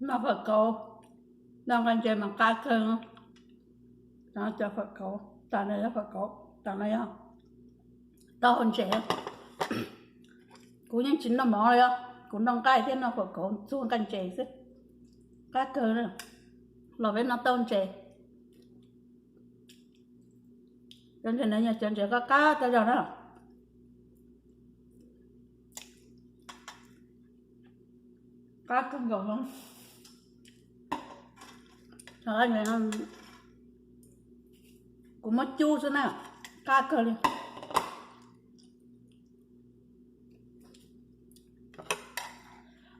Noj fawm kauv, noj nqaij ntses mas qab kawg. Cov fawm kauv tas no yog fawm kauv, tas no yog taub hau ntses. Kuv yeej tsis noj mov li os, kuv noj nqaij thiab noj fawm kauv txuag nqaij ntses xwb. Qab kawg, los peb noj taub hau ntses. Cov ntses no yog cov ntses qab qab tas zog na. Qab kawg nkaus. Kuv muab cub xwb na, qab kawg li.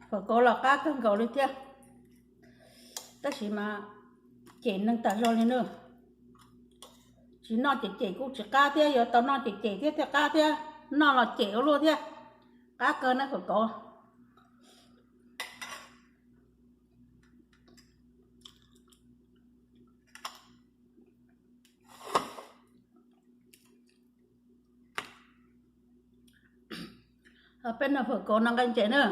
Fawm kauv los qab kawg nkaus li thiab, tab sis mas cem neeg tas zog li na. Tsis noj cem cem kuj tsis qab thiab, yuav tau noj cem cem thiab thiaj qab thiab, noj los cem ua luaj thiab. Qab kawg na fawm kauv. Peb noj fawm kauv noj nqaij ntses na.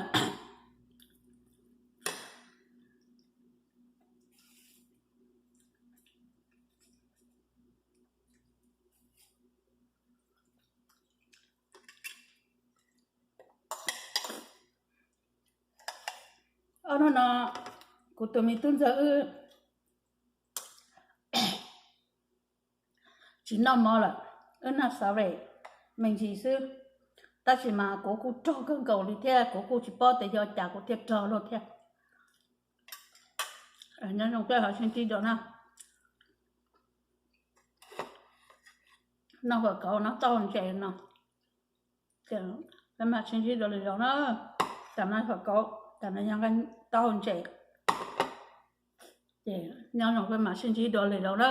Ob hnub no kuv tus me tub ntxawg wb tsis noj mov lawm, wb noj xav vem me ntsis xwb, tab sis mas kuv kuj rog kawg nkaus li thiab, kuv kuj tsis paub tias yog cas kuv thiaj rog luaj thiab. Nyob zoo peb ho sib ntsib dua na. Noj fawm kauv noj taub hau ntses no, peb mam sib ntsib dua lwm zaus na. Tam no fawm kauv, tam no yog taub hau ntses. Ces nyob zoo peb mam sib ntsib dua lwm zaus na.